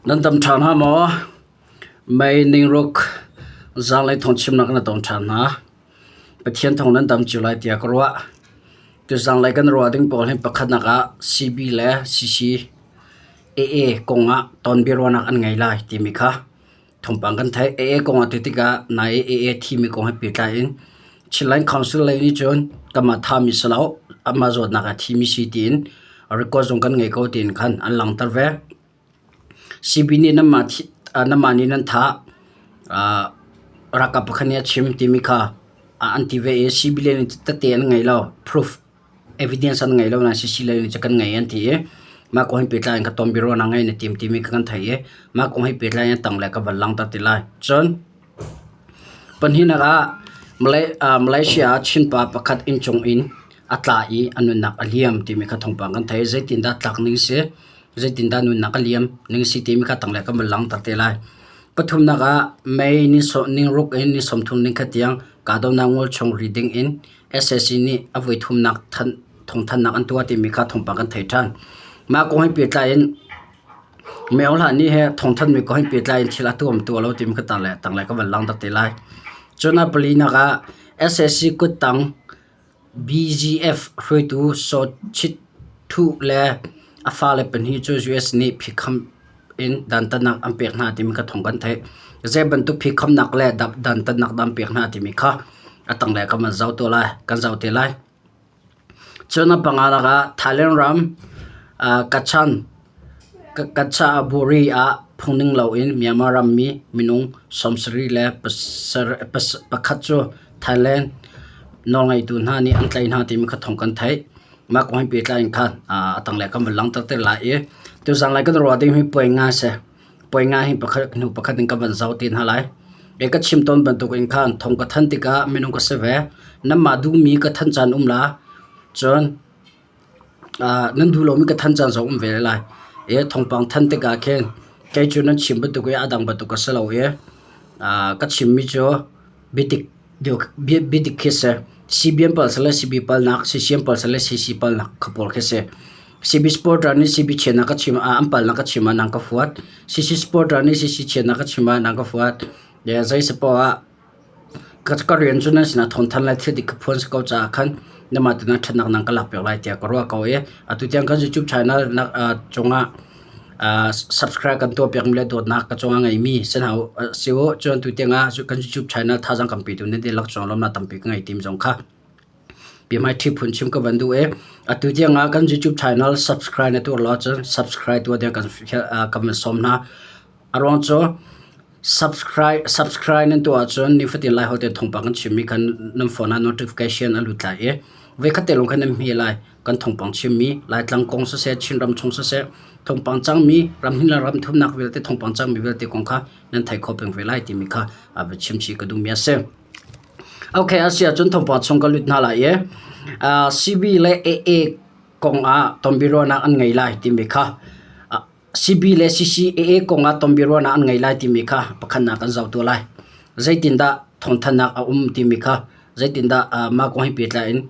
Nan dam ṭhan hnga maw? Mei ningruk zaanglei thawngchimnak na tong ṭhan hna. Pathian thawng nan dam cio lai tiah ka ruah. Tuzanglei kan ruah ding pawl hi pakhatnak ah CB le CC AA kong ah tonbiaruahnak an ngei lai timi kha thawngpang kan theih. AA kong ah ti tikah nai i AA thimi kong he pehtlai in Chinland Council lei nih cun kanmah thami si lo, amah zawtnak ah thimi si tiin record zong kan ngei ko tiin khan an langhter ve. CB nih nanmah nanmah nih nan thah ralkap pakhat nih a chim timi kha an ti ve i CB lei nih tette an ngei lo, proof evidence an ngei lo nain CC lei nih cun kan ngei an ti i mah kong he pehtlai in ka ton biaruahnak ngei na tim timi kha kan theih i mah kong he pehtlai in a tanglei ka van langhter ti lai. Cun pahnihnak ah Malaysia ah Chinpa pakhat inncung in a tla i a nunnak a liam timi kha thawngpang kan theih. Zeitindah tlak ning si, zeitindah nunnak a liam ning si timi kha tanglei kan van langhter te lai. Pathumnak ah May ni ruk in ni 30 ni khat tiang kahdohnak ngol chung ri ding in sac nih a voithumnak thawngthanhnak an tuah timi kha thawngpang kan theih ṭhan. Mah kong he pehtlai in Myo Hlah nih he thawngthanhmi kong he pehtlai in thil a tuam tuah lo timi kha tanglei ka van langhter te lai. Cun a palinak ah sac kuttang BGF hruaitu Saw Chit Thuh le a fale pahnih cu US nih phihkham in dantatnak an pek hna timi kha thawng kan theih. Zei bantuk phihkhamnak le dantatnak dah an pek hna timi kha a tanglei kan van zoh tuah lai, kan zoh te lai. Cun a panganak ah Thailand ram Kachan Kachaburi ah phungning loin Myanmar rammi minung 70 le pakhat cu Thailand nawlngeitu hna nih an tlaih hna timi kha thawng kan theih. Mah kong he pehtlai in khan a tanglei kan van langhter te lai i tuzaan lai kan ruah ding hi puai nga a si. Puai nga hi pakhat hnu pakhat in ka van zoh te hna lai. E ka chim tawn bantuk in khan thong ka than tikah minung ka si ve. Nanmah duhmi ka than caan um la. Cun nan duh lomi ka than caan zong um ve lai. E thawngpang than tikah khin kei cu nan chim bantuk i a dang bantuk ka si lo i ka chimmi cu biadik biadik khi si. CBN pal sile CB palnak, CCM pal sile CC palnak kha pawl khi si. CB supporter nih CB chiatnak ka chim ah an palnak ka chim ah nang ka fuat. CC supporter nih CC chiatnak ka chim ah nang ka fuat. Zei si poah ah ka rian cu nan sinah thawngthan lai thil dik ka phuan si ko caah khan namah tu nan ṭhatnak nan ka lakpiak lai tiah ka ruah ko i atu tiang kan YouTube channel cungah subscribe kan tuahpiakmi le dawtnak ka cungah ngeimi si hna si u. Cun tu tiangah kan YouTube channel thazaang kan petu nan dihlak cung lawmhnak tampi ka ngei tim zong kha biahmaiṭhi phun chim ka van duh i atu tiangah kan YouTube channel subscribe na tuah lo ahcun subscribe tuah ding kan van sawm hna. A ruang cu subscribe subscribe nan tuah ahcun nifatin Laiholh te thawngpang kan chimmi khan nan phone ah notification a lut lai i voikhat te lawng khan nan hme lai. Kan thawngpang chimmi Laitlang kong siseh, Chinram chung siseh, thawngpang cangmi ramhnih le ramthumnak vialte thawngpang cangmi vialte kong kha nan theih khawh peng ve lai timi kha a va chim chih ka duhmi a si. Okay, a si ahcun thawngpang chung ka lut hna lai i CB le AA kong ah tonbiaruahnak an ngei lai timi kha CB le CCAA kong ah tonbiaruahnak an ngei lai timi kha pakhatnak kan zoh tuah lai. Zeitindah thawngthanhnak a um timi kha zeitindah mah kong he pehtlai in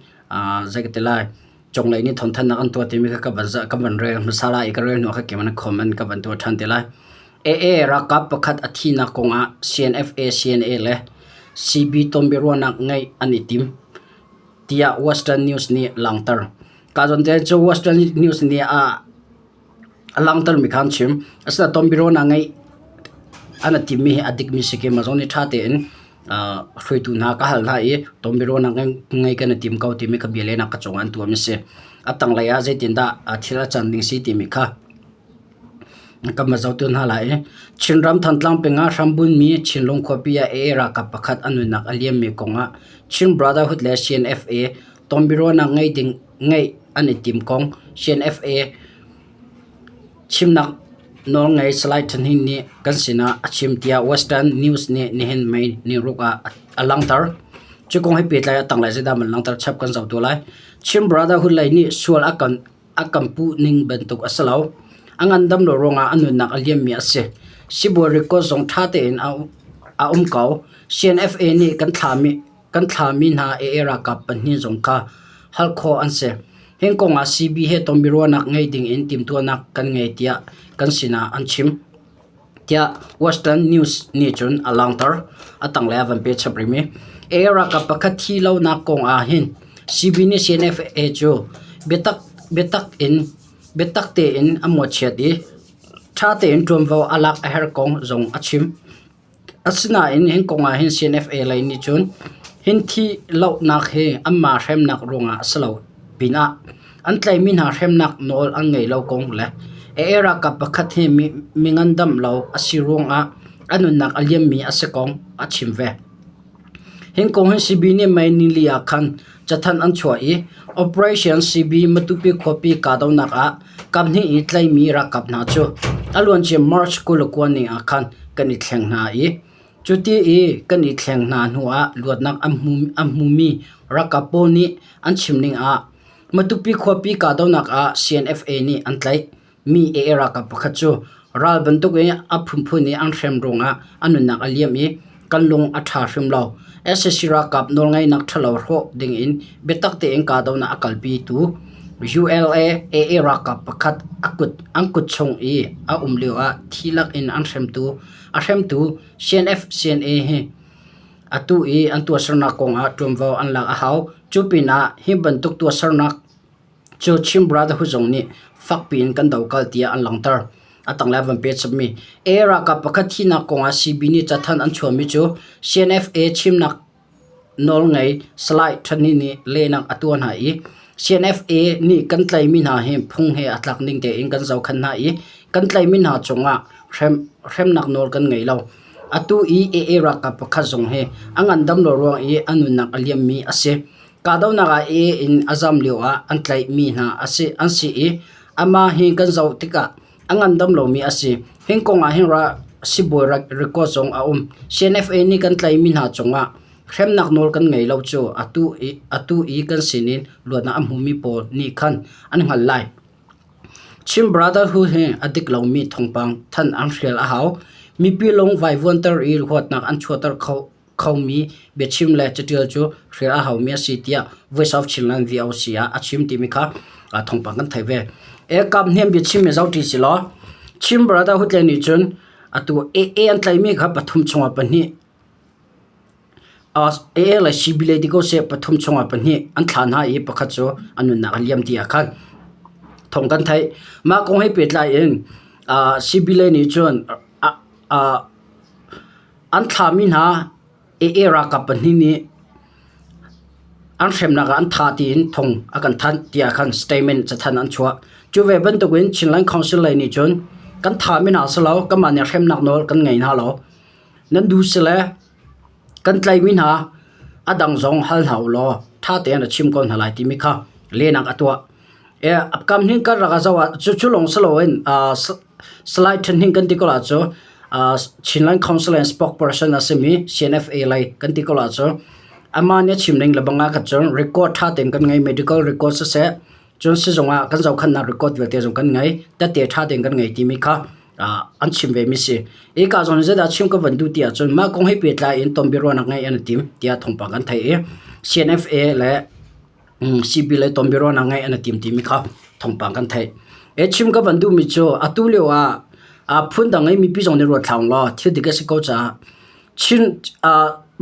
zei ka ti lai cunglei nih thawngthanhnak an tuah timi kha ka van ka van rel hmasa lai i ka rel hnu ah kha keimah comment ka van tuah ṭhan te lai. AA ralkap pakhat a thihnak kong ah CNFA, CNA le CB tonbiaruahnak ngeih an i tim tiah Western News nih langhter. Ka zawn te cu Western News nih a A langhtermi kha an chim. Asinain tonbiaruahnak ngeih an i timmi hi a dikmi si keimah zong nih ṭha tein hruaitu hna ka hal hna i tonbiaruahnak ngei kan i tim ko timi kha bia lehnak ka cungah an tuahmi a si. A tanglei ah zeitindah thil a can ding si timi kha kan va zohtu hna lai i Chinram Thantlang peng ah hrambunmi Chinlung khuapi ah AA ralkap pakhat a nunnak a liammi kong ah Chin Brotherhood le CNFA tonbiaruahnak ngei ding ngeih an i tim kong CNFA chimnak nawlngei Salai Than Hnin nih kan sinah a chim tiah Western News nih nihin May niruk ah a langhter. Cu kong he pehtlai a tanglei zeidah man langhter chap kan zoh tu lai. Chin Brotherhood lei nih sual a kan a kan puh ning bantuk a si lo. A ngandam lo ruangah a nunnak a liammi a si. Sibawi record zong ṭha tein a a um ko. CNFA nih kan thlami Kan thlami hna AA ralkap pahnih zong kha hal khawh an si. Hi kong ah CB he tonbiaruahnak ngei ding in timhtuahnak kan ngei tiah kan sinah an chim. Tiah Western News nih cun a langhter. A tanglei ah van pe chap rihmi. AA ralkap pakhat thi lonak kong ah hin CB nih CNFA cu biatak biatak in biatak tein a mawhchiat i ṭha tein ṭuanvo a lak a herh kong zong a chim. Asinain hin kong ah hin CNFA lei nih cun hin thi lohnak hi anmah hremnak ruangah a si lo pinah an tlaihmi hna hremnak nawl an ngei lo kong le AA ralkap pakhat hi mi ngandam lo a si ruangah a nunnak a liammi a si kong a chim ve. Hin kong hi CB nih May nili ah khan cathanh an chuah i Operation CB Matupi khuapi kahdohnak ah kaphnih i tlaihmi ralkap hna cu a luancia March 29 ni ah khan kan i thleng hna i cuti i kan i thleng hna hnu ah luatnak a hmumi ralkap pawl nih an chim ning ah Matupi khuapi kahdohnak ah CNFA nih an tlaih mi AA ralkap pakhat cu ral bantuk in a phunphun i an hrem ruangah a nunnak a liam i kan lung a ṭha hrim lo. Sac ralkap nawlngeihnak ṭhalo hrawh dingin biatak tein kahdohnak a kalpitu ULA AA ralkap pakhat a kut an kut chung i a um lioah thi lakin an hremtu a hremtu CNF CNA hi atu i an tuahsernak kongah ṭuanvo an lak a hau. Cu pinah hi bantuk tuahsernak Cu Chin Brotherhood zong nih fakpi in kan dokal tiah an langhter. A tanglei van pe chapmi A ralkap pakhat thihnak kongah CB nih cathanh an chuahmi cu CNFA chimnak nawlngei Salai Thani nih lehnak a tuah hna i CNFA nih kan tlaihmi hna hi phung he a tlak ning tein kan zohkhenh hna i kan tlaihmi hna cungah hremnak nawl kan ngei lo. Atu i AA ralkap pakhat zong hi a ngandam lo ruang i a nunnak a liammi a si. Kahdohnak ah AA in a zam lioah an tlaihmi hna a si, an si i amah hi kan zoh tikah a ngandam lomi a si. Hi kong ah hin sibawi record zong a um. CNFA nih kan tlaihmi hna cungah hremnak nawl kan ngei lo cu atu i, atu i kan sinin luatnak a hmumi pawl nih khan an hngalh lai. Chin Brotherhood hi a dik lomi thawngpang thanh an hrial a hau. Mipi lung vaivuanter i huatnak an chuahter kho khomi biachim le catial cu hrial a haumi a si tiah Voice of Chinland VOC ah a chim timi kha thawngpang kan theih ve. E kap hniam biachim mi zoh ṭi si law Chin Brotherhood le nih cun atu AA an tlaihmi kha pathum chungah pahnih AA le CB le ti ko seh pathum chungah pahnih an thlah hna i pakhat cu a nunnak a liam ti ah khan thawng kan theih. Mah kong he pehtlai in CB le nih cun An thlahmi hna AA ralkap pahnih nih an hremnak ah an thah tiin thong a kan thanh tiah khan statement cathanh an chuah. Cu ve bantukin Chinland Council lei nih cun kan thahmi hna si lo, kanmah nih hremnak nawl kan ngei hna lo. Nan duh si le kan tlaihmi hna a dang zong hal hna u law ṭha tein a chim ko hna lai timi kha lehnak a tuah. Kam hnih kan rak zoh ah cu lawng si loin Salai Ṭhen Hning kan ti ko ah cu Chinland Council and spokesperson a simi CNFA lei kan ti ko ah cu amah nih a chim ning lebang ah khan cun record ṭha tein kan ngei medical record siseh cun sizung ah kan zohkhanhnak record vialte zong kan ngei tette ṭha tein kan ngei timi kha an chim vemi si. Hika zawn zeidah chim ka van duh ti ahcun mah kong he pehtlai in tonbiaruahnak ngeih an i tim tiah thawngpang kan theih i CNFA le CB le tonbiaruahnak ngeih an i tim timi kha thawngpang kan theih. E chim ka van duhmi cu atu lio ah phundang i mipi zong nih ruat hlah law thil dik a si ko caah Chin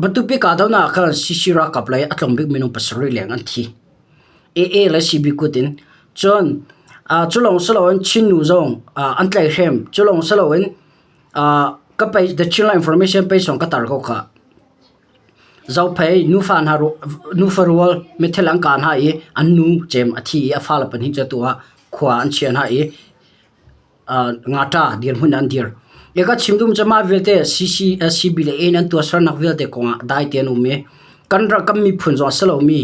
Matupi kahdohnak ah khan CC ralkap lei a tlawm bik minung pasarih leng an thi. AA le CB kut in. Cun cu lawng si loin Chin nu zong an tlaihhrem. Cu lawng si loin ka page The Chinland Information page zong ka tar ko khah. Zophei nufa hna nufa rual mithil an kah hna i an nu cem a thi i a fale pahnih cu atu ah khua an chiah hna i ngata dirhmun an dir. E ka chim duhmi cu mah vialte CC CB le A in an tuahsernak vialte kongah dai tein um i kan ram kan miphun zong a si lomi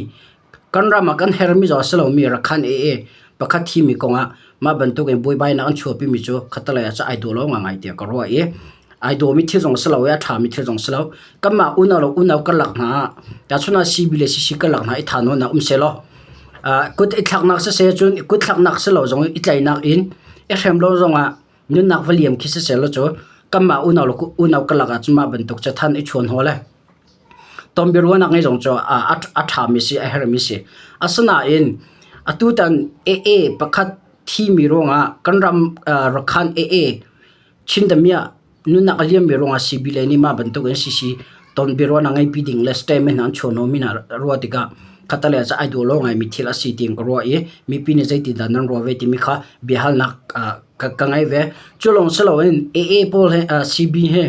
Kan ram ah kan hermi zong a si lomi Rakhan AA pakhat thimi kongah mah bantuk in buaibainak an chuahpimi cu khattelei ah cun ai dawh lo ngaingai tiah ka ruah i ai dawmi thil zong a si lo i a ṭhami thil zong a si lo. Kanmah unau le unau karlak hna ah tahchunh ah CB le CC karlak hna i thahnawnnak um sehlaw kut i thlaknak siseh cun kut thlaknak si lo zong i tlaihnak in i hrem lo zongah nunnak va liam khi siseh law cu kanmah unau le unau karlak ah cun mah bantuk cathanh i chuan haw le Tonbiaruahnak ngei zong cu a ṭhami si, a herhmi si. Asinain atutan AA pakhat thimi ruangah kan ram Rakhan AA Chindamiah. Nunnak a liammi ruangah CB lei nih mah bantuk in CC ton biaruahnak ngeihpi ding le statement hna an chuahhnawhmi hna ruah tikah khattelei ah ai dawh lo ngaimi thil a si tiin ka ruah i mipi nih zeitindah nan ruah ve timi kha biahalnak ka ngei ve. Cu lawng si loin AA pawl he CB he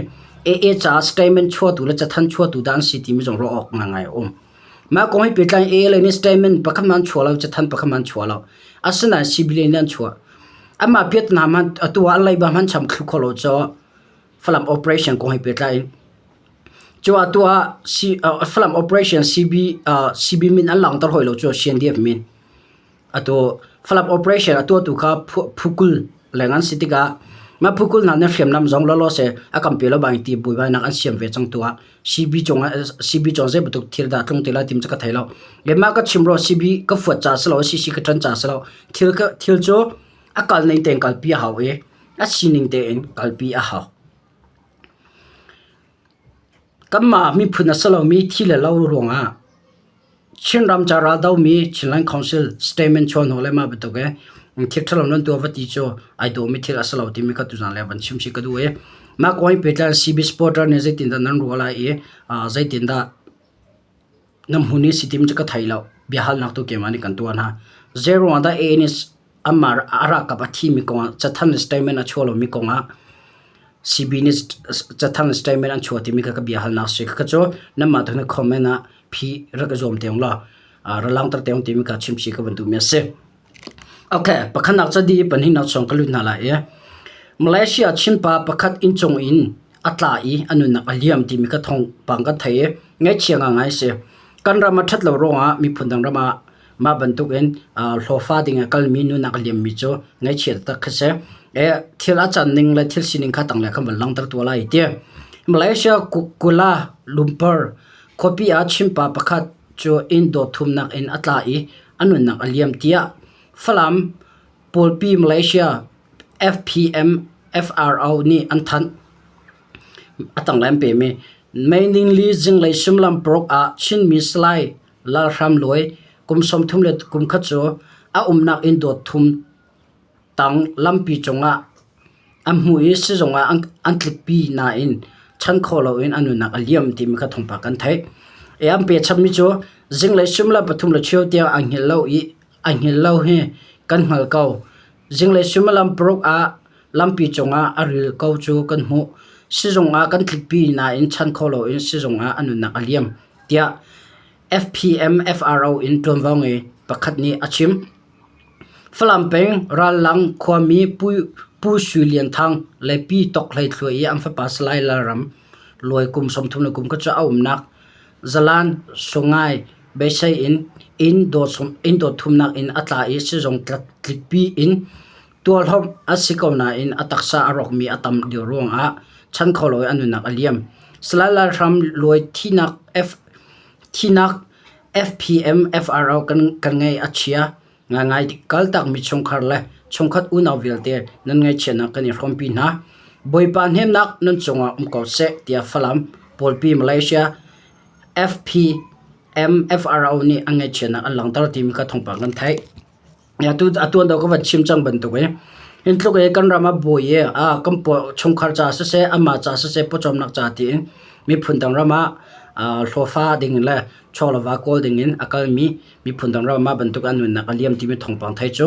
AA caah statement chuahtu le cathanh chuahtu dah an si timi zong ruah awk ngaingai a um. Mah kong he pehtlai in AA lei nih statement pakhat hmanh an chuah lo, cathanh pakhat hmanh an chuah lo. Asinain CB lei nih an chuah. Amah piat hna hmanh atu ah an leiba hmanh cham thlu kho lo caw Falam operation kong he pehtlai in cu atu ah Falam operation CB CB min an langhter hoi lo cu CNDF min. Atu Falam operation a tuahtu kha phukul leng an si tikah mah phukul hna nih hriamnam zong lawlaw seh a kan pe lo bang ti buaibainak an siam ve cang tu ah CB cungah CB cung zei bantuk thil dah tlung te lai tim cu ka thei lo. Keimah ka chim rua CB ka fuat ca si lo CC ka ṭan ca si lo. Thil ka thil cu a kal ning tein kalpi a hau i a sining tein kalpi a hau. Kanmah miphun a si lomi thi le lo ruangah Chinram ca raldomi Chinland Council statement chuah hnu le mah bantuk i thil ṭhalo nan tuah va ti cu ai dawhmi thil a si lo timi kha tuzaan le van chim si ka duh i mah kong hi pehtlai CB supporter nih zeitindah nan ruah lai i zeitindah nan hmun i si timi cu ka thei lo. Biahalnak tu keimah nih kan tuah hna. Zei ruangah dah AA nih amah a ralkap a thimi kongah cathanh statement a chuah lomi kongah CB nih cathanh statement an chuah timi kha ka biahalnak si. Kha cu nanmah tu nih comment ah phi rak i zuam te ung law ra langhter te ung timi kha chimchih ka van duhmi a si. Okay, pakhatnak cadi pahnihnak chung ka lut hna lai i Malaysia Chinpa pakhat inncung in a tla i a nunnak a liam timi kha thawngpang kan thei i ngaihchia ngaingai a si. Kan ram a ṭhat lo ruangah miphun dang ram ah mah bantukin hlawhfa ding a kalmi nunnak a liammi cu ngaihchia taktak khi si. Thil a can ning le thil sining kha tanglei khan van langhter tuah lai ti. Malaysia Kuala Lumpur khuapi ah Chinpa pakhat cu inn dawt thumnak in a tla i a nunnak a liam tiah Falam Pawlpi Malaysia FPM FRO nih an thanh. A tanglei an pemi May ningli zinglei suimilam paruk ah Chinmi Salai Lal Hram Luai kum 33 cu a umnak inn dawt thum tang lampi cungah an hmuh i sizung ah an tlikpi nain chan khawh loin a nunnak a liam timi kha thawngpang kan theih. I an pechanmi cu zinglei suimilam pathum le cheu tiang a hngilh lo i a hngilh lo hi kan hngal ko. Zinglei suimilam paruk ah lampi cungah a ril ko cu kan hmuh. Sizung ah kan tlikpi nain chan kho loin sizung ah a nunnak a liam tiah FPM FRO in ṭuanvo ngei pakhat nih a chim. Falam peng Rallang khuami Pu Sui Lian Thang le Pi Tawk Hlei Thluai i an fapa Salai Lalram Luai kum 33 kha cu a umnak Zalan Sungai beisei in inn dawt thumnak in a tla i sizung tlikpi in tualhawmh a si ko nain a taksa a rawkmi a tam lio ruangah chan kho lo i a nunnak a liam. Salai Lalram Luai thinak F thinak FPM FRO kan kan ngei a chia ngaingai kaltakmi chungkhar le chungkhat unau vialte nan ngaihchiatnak kan i hrawmpi hna. Bawipa hnemnak nan cungah um ko seh tiah Falam Pawlpi Malaysia FPM FRO nih an ngaihchiatnak an langhter timi kha thawngpang kan theih. Atu atuan deuh ka van chim cang bantuk i hin tluk i kan ram ah buai i ah kan chungkhar ca siseh amah ca siseh pawcawmnak ca tiin miphun dang ram ah hlawhfa ding le chaw le va kawl ding in a kalmi miphun dang ram ah bantuk an nunnak a liam timi thawngpang thei cu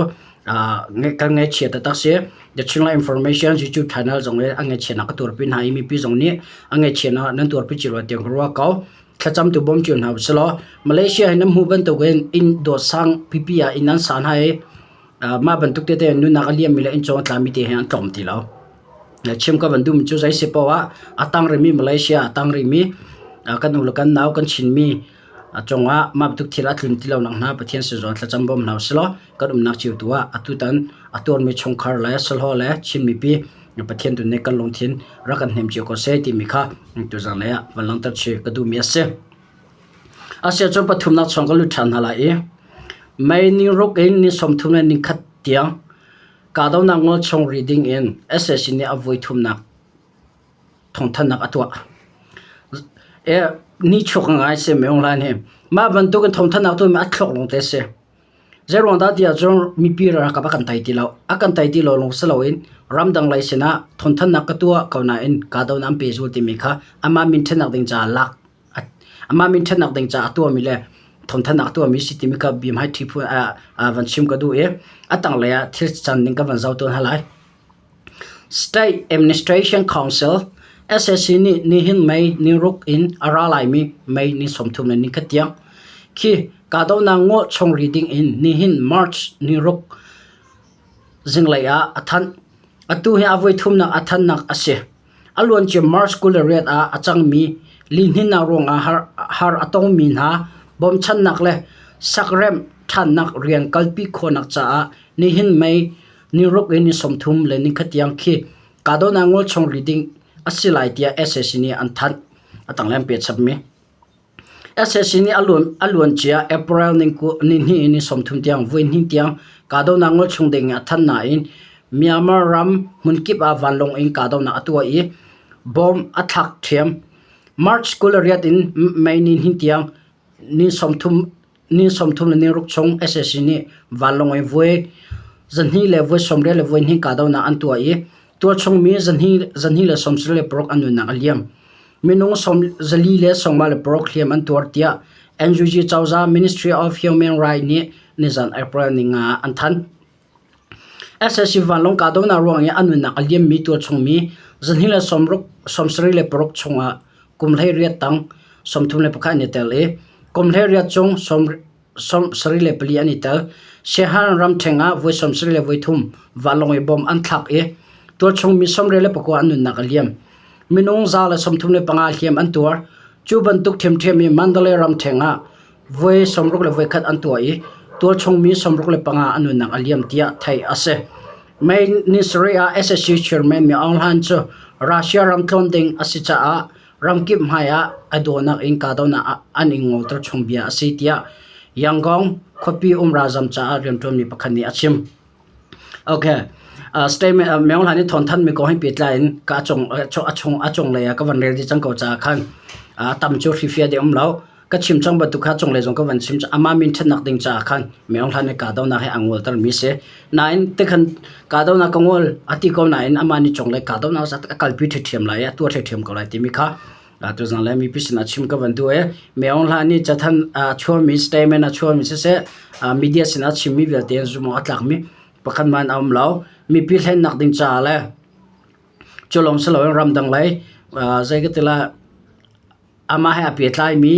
kan ngaihchia taktak si. The Chinland Information YouTube channel zong i a ngaihchiatnak ka tuarpi hna i mipi zong nih a ngaihchiatnak nan tuarpi cio lai tiang ka ruah ko. Thlacamtu bawm cio hna usih Malaysia hi nan hmuh bantukin inn dawt sang pipi ah inn an sa hna i mah bantuk tete nunnak a liammi le inncawng a tlami te hi an tlawm ti lo. Chim ka van duhmi cu zei si paoh ah a tang rihmi Malaysia a tang rihmi kan u le kan nau kan Chinmi cungah mah bantuk thil a tlun ti lo nak hna Pathian sin zong thlacam bawm hna usih law kan umnak cio tu ah atutan a tuarmi chungkhar le sahlawh le Chin mipi Pathian tu nih kan lungthin rak kan hnem cio ko seh timi kha tuzan lei ah van langhter chih ka duhmi a si. Asiah cun pathumnak chung ka lut ṭhan hna lai i May ni ruk in ni 30 le ni khat tiang kahdohnak ngol chung rih ding in sac nih a voi thumnak thawngthanhnak a tuah. Ni chuak ngai si Maung Hlaing hi. Mah bantuk in thawngthanhnak tuahmi a thluak lawng te a si. Zeiruang dah tiah cun mipi ralkap a kan tei ti lo. A kan tei ti lo lawng si loin ramdang lei sinah thawnthannak ka tuah ko nain kahdohnak an pehzul timi kha amah min ṭhennak ding caah lak amah min ṭhennak ding caah a tuahmi le thawnthannak a tuahmi si timi kha biahmaiṭhi phu ah van chim ka duh i a tanglei ah thil can ning ka van zoh tawn hna lai. State Administration Council SAC nih nihin May ni ruk in a ra laimi May ni 30 le nikhat tiang khi kahdohnak ngol chung rih ding in nihin March ni ruk zinglei ah a thanh. Atu hi a voithumnak a thannak a si. A luancia March 28 ah a cangmi lihninnak ruangah har a tongmi hna bawmchannak le sakremh ṭhannak rian kalpi khawhnak caah nihin May ni ruk in ni 30 le nikhat tiang khi kahdohnak ngol chung rih ding a si lai tiah sac nih an thanh. A tanglei an peh chapmi. sac nih a luancia April ni hnih in ni 30 tiang voi hnih tiang kahdohnak ngol chung ding a thanh nain Myanmar ram hmunkip ah vanlawng in kahdohnak a tuah i bomb a thlak ṭhiam. March 28 in May ni hnih tiang ni 30 Ni 30 le ni ruk chung sac nih vanlawng in voi zahnih le voi 80 le voi hnih kahdohnak an tuah i tualchung mi 276 an nunnak a liam. Minung 456 hliam an tuar tiah NUG cozah Ministry of Human Rights nih nizan April ni nga ah an thanh. Sac vanlawng kahdohnak ruang i a nunnak a liammi tualchung mi 276 chungah kum 18 tang 31 an i tel i kum 18 cung 74 an i tel. Siahan ramṭheng ah voi 73 vanlawng i bomb an thlak i tualchung mi 29 an nunnak a liam. Minung 135 hliam an tuar. Cu bantuk ṭhiamṭhiam i Mandalay ramṭheng ah voi 61 an tuah i tualchung mi 65 an nunnak a liam tiah theih a si. May ni sarih ah SSC chairman Mi Aung Hlaing cu Russia ram tlawn ding a si caah ramkip hmai ah a dawhnak in kahdohnak an i ngolter chung bia a si tiah Yangon khuapi um ralzam caah rianṭuanmi pakhat nih a chim. Okay. Statement Mi Aung Hlaing nih thawngthanh mi kong he pehtlai in ka a chung a cunglei ah ka van rel dih cang ko caah khan a tam cu hrifia ding um lo. Ka chim cang bantuk kha cunglei zong ka van chim. Amah min ṭhatnak ding caah khan Mi Aung Hlaing nih kahdohnak he a ngolter mi si. Nain tikhan kahdohnak ka ngol a ti ko nain amah nih cunglei kahdohnak a kalpi ṭhiamṭhiam lai i a tuah ṭhiamṭhiam ko lai timi kha tuzan le mipi sinah chim ka van duh i Mi Aung Hlaing nih cathanh a chuahmi statement a chuahmi siseh media sinah chimmi vialte zumh awk a tlakmi pakhat hmanh a um lo. Mipi hlennak ding caah le cu lawng si loin ramdang lei zei ka ti lai amah he a pehtlaimi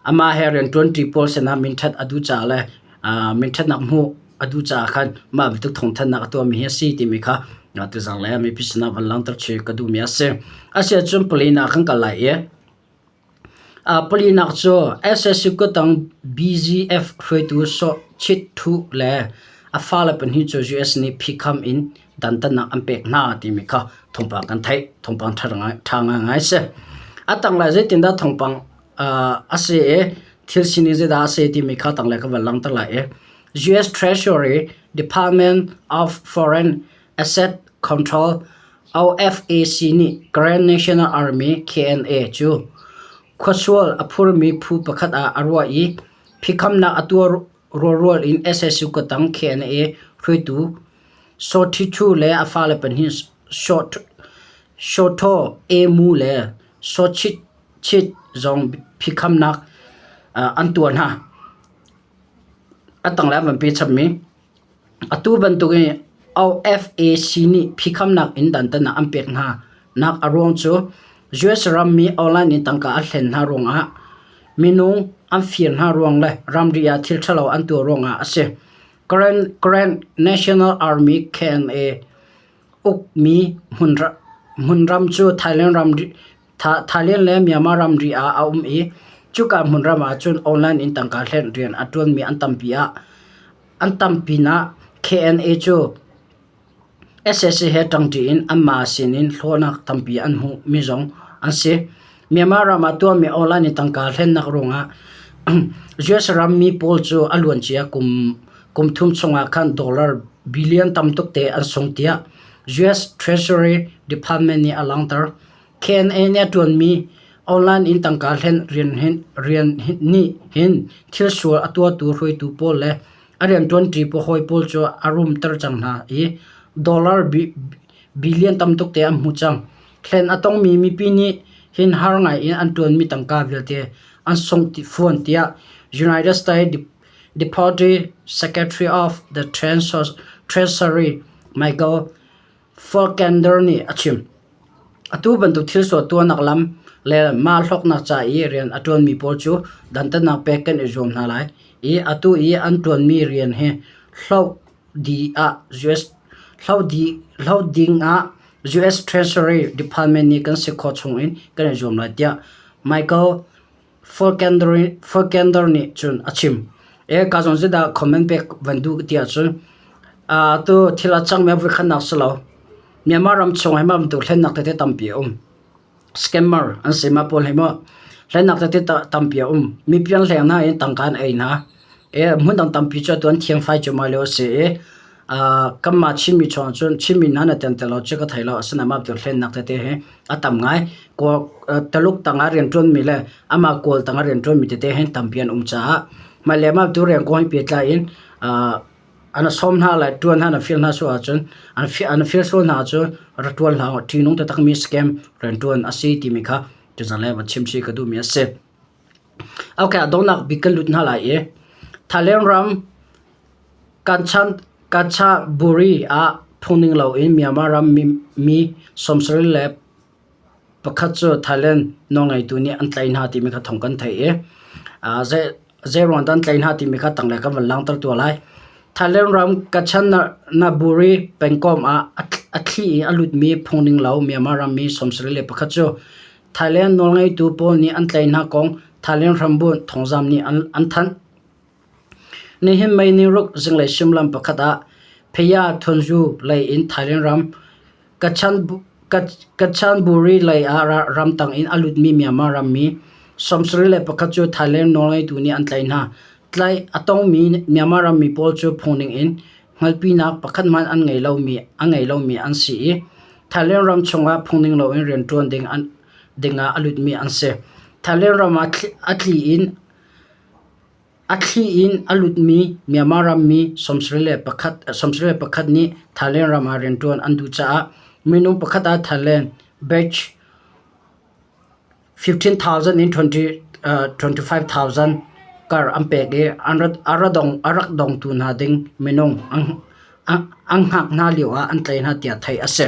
amah he rianṭuanṭi pawl sinah minṭhat a duh caah le minṭhatnak hmuh a duh caah khan mah bantuk thawngthanhnak a tuahmi hi a si timi kha tuzang le mipi sinah van langhter chih ka duhmi a si. Asiahcun palinak kan kal lai i palinak cu SSC kutang BGF hruaitu Saw Chit Thu le a fale pahnih cu US nih phihkham in dantatnak an pek hna timi kha thawngpang kan theih. Thawngpang ṭha ngaingai a si. A tanglei zeitindah thawngpang a si i thil sining zeidah a si timi kha tanglei ka van langhter lai i US Treasury Department of Foreign Asset Control OFAC nih Grand National Army KNA cu khuasual a phurmi phu pakhat ah a ruah i phikhamnak a tuah rualrual in SSU kutang KNA hruaitu Saw Htee Thu le a fale pahnih Saw Thaw Ae Mu le Saw Chit Chit zong phikhamnak an tuah hna. A tanglei an van pe chapmi atu bantuk in OFAC nih phikhamnak in dantatnak an pek hna nak a ruang cu US rammi online in tangka a hlen hna ruangah minung an fir hna ruang le ramri ah thil ṭhalo an tuah ruangah a si. Karen National Army KNA ukmi hmunram cu Thailand le Myanmar ramri ah a um i cuka hmunram ah cun online in tangka hlen rian a ṭuanmi an tam pinah KNA cu Sac he ṭangṭi in anmah sinin hlawhnak tampi an hmuhmi zong an si. Myanmar ram ah tuahmi online in tangka hlennak ruangah US rammi pawl cu a luancia kum thum chungah khan dollar billion tam tuk te an sung tiah US Treasury Department nih a langhter. KNA nih a ṭuanmi online in tangka hlen rian nih hin thil sual a tuahtu hruaitu pawl le A rianṭuanṭi hawi pawl cu a rumter cang hna i dollar billion tam tuk te an hmu cang. Hlen a tongmi mipi nih hin har ngai in an ṭuanmi tangka vialte an sungh fawn tiah United States Deputy Secretary of the Treasury Michael Faulkender nih a chim. Atu bantuk thil sual tuahnak lam le mah hlawknak ca i rian a ṭuanmi pawl cu dantatnak pek kan i zuam hna lai i atu i an ṭuanmi rian hi hloh ding ah US Treasury Department nih kan si khawh chung in kan i zuam lai tiah Michael Faulkender nih cun a chim. Ka zong zeidah comment pek van duh ti ahcun atu thil a cangmi a voikhatnak si lo. Myanmar ram chung hi mah bantuk hlennak tete tampi a um. Scammer an si mah pawl hi maw hlennak tete tampi a um. Mipi an hleng hna i tangka an ei hna. Hmun dang tampi cu atu an thiangfai cuahmah lio a si i kanmah Chinmi chung ahcun Chinmi hna na tel lo cu ka thei lo. Asinain mah bantuk hlennak tete hi a tam ngai. Taluk tangah rianṭuanmi le amah Kawl tangah rianṭuanmi tete hi tampi an um caah mah le mah tu rian kong he pehtlai in an sawm hna le ṭuan hna na fial hna sual ahcun an fial sual hna ahcun ra ṭuan hlah u. Ṭihnung taktakmi scam rianṭuan a si timi kha tuzan le van chim chih ka duhmi a si. Okay, a donghnak bik kan lut hna lai i Thailand ram Kanchanaburi ah phungning loin Myanmar ram mi 71 cu Thailand nawlngeitu nih an tlaih hna timi kha thawng kan theih i zeiruang dah an tlaih hna timi kha tanglei kan van langhter tuah lai. Thailand ram Kanchanaburi pengkomh ah a thli i a lutmi phungning lo Myanmar ram mi 71 cu Thailand nawlngeitu pawl nih an tlaih hna kong Thailand hrambunh thawngzam nih an thanh. Nihin May ni ruk zinglei suimilam pakhat ah Phaya Thonzu lei in Thailand ram Kanchanaburi lei ah ramtang in a lutmi Myanmar rammi 71 cu Thailand nawlngeitu nih an tlaih hna. Tlaih a tongmi Myanmar rammi pawl cu phungning in hngalhpinak pakhat hmanh an ngei lomi an si i Thailand ram chungah phungning loin rianṭuan dingah a lutmi an si. Thailand ram ah a thli in a lutmi Myanmar rammi 71 nih Thailand ram ah rianṭuan an duh caah minung pakhat ah Thailand batch 15,000 in 25,000 kar an pek i a rak dongtu hna ding minung an hngak hna lioah an tlaih hna tiah theih a si.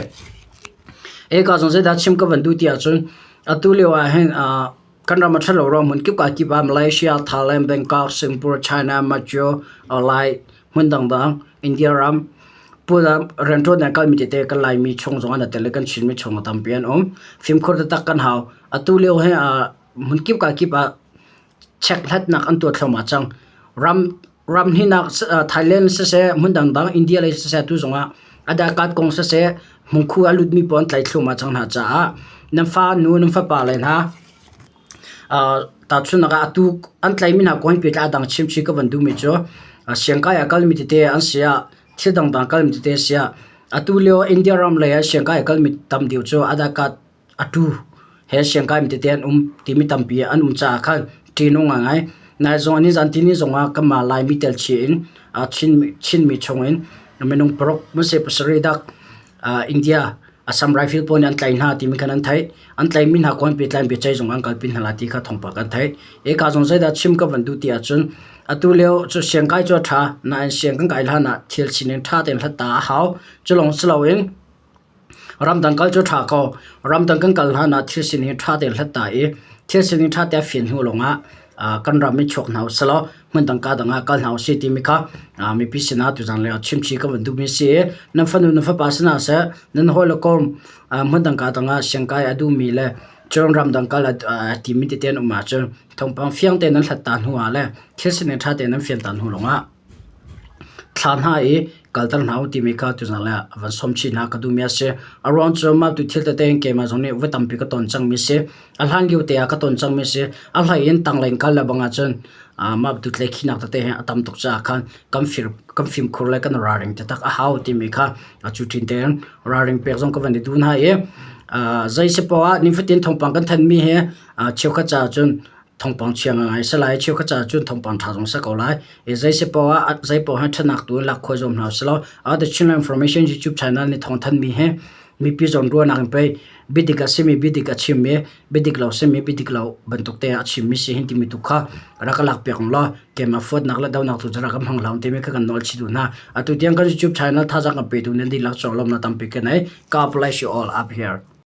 Eka zong zeidah chim ka van duh ti ahcun atu lio ah hin kan ram a ṭhalo ruang hmun kip ka kip ah Malaysia, Thailand, Bangkok, Singapore, China, Malaysia, Lai hmun dangdang India ram rianṭuan an kalmi tete kan Laimi chung zong an i tel i kan Chinmi chung tampi an um. Fimkhur taktak kan hau. Atu lio hi hmun kip ka kip ah chekhlatnak an tuah thluahmah cang. Ram ram hnihnak Thailand siseh hmun dangdang India lei siseh tu zongah adakat kong siseh hmungkhu a lutmi pawl an tlaih thluahmah cang hna caah nan fa nu nan fapa le hna tahchunhnak ah atu an tlaihmi hna kong hi a dang chimchih ka van duhmi cu siangkai a kalmi tete an si ah thil dangdang kalmi tete a si ah atu lio India ram lei ah siangkai a kalmi tam deuh cu adakat atu he siangkai mi tete an um timi tampi an um caah khan ṭihnung ngaingai. Nai zong nizan tini zongah kanmah Laimi tel chih in Chinmi chungin minung paruk mase pasarih dak India Assam Rifle pawl nih an tlaih hna timi khan an theih. An tlaihmi hna kong pehtlai in biaceih zong an kalpi hna lai ti kha thawngpang kan theih. Hika zong zeidah chim ka van duh ti ahcun atu lio cu siangkai cu a ṭha nain siang kan kai hlan ah thil sining ṭha tein hlat ta a hau. Cu lawng si loin ramdang kal cu a ṭha ko. Ramdang kan kal hlan ah thil sining ṭha tein hlat ta i thil sining ṭha tein a fian hnu lawngah kan ram in chuak hna usih law hmundang ka dang ah kal hna usih timi kha mipi sinah tuzan lei ah chimchih ka van duhmi a si i nan fanu nan fapa sinah seh nan hawi le kom hmundang ka dang ah siangkai a duhmi le cun ramdang kal a timi tete an um ahcun thawngpang fiang tein nan hlat ta hnu ah le thil sining ṭha tein nan fian ta hnu lawngah thla hna i kalter hna u timi kha tuzan lei ah van sawm chih hna ka duhmi a si. A ruang cu mah tu thil tete in keimah zong nih voi tampi ka ton cangmi a si. A hlan lio te ah ka ton cangmi a si. A hlei in tanglei in kal le bang ahcun mah tu tleikhinak tete hi a tam tuk caah khan kan fir kan fimkhur le kan ralring taktak a hau timi kha a cu ṭin tein ralring pek zong ka van i duh hna i zei si poah ah nifatin thawngpang kan thanmi hi cheukhat caah cun. Thawngpang chia ngai si lai. Cheukhat caah cun thawngpang ṭha zong si ko lai. I zei si poah ah zei poah hi ṭhatnak tu in lak khawh zuam hna usih law The Chinland Information YouTube channel nih thawngthanhmi hi mipi zawnruahnak in pei biadik a simi biadik a chim i biadik lo simi biadik lo bantuk te ah a chimmi si hin timi tu kha rak ka lakpiak ung law keimah fuatnak le donak tu cu rak ka hmang hlah timi kha kan nawl chih duh hna. Atu tiang kan YouTube channel thazaang kan petu nan dihlak cawlawmnak tampi ka nei. God bless you all up here.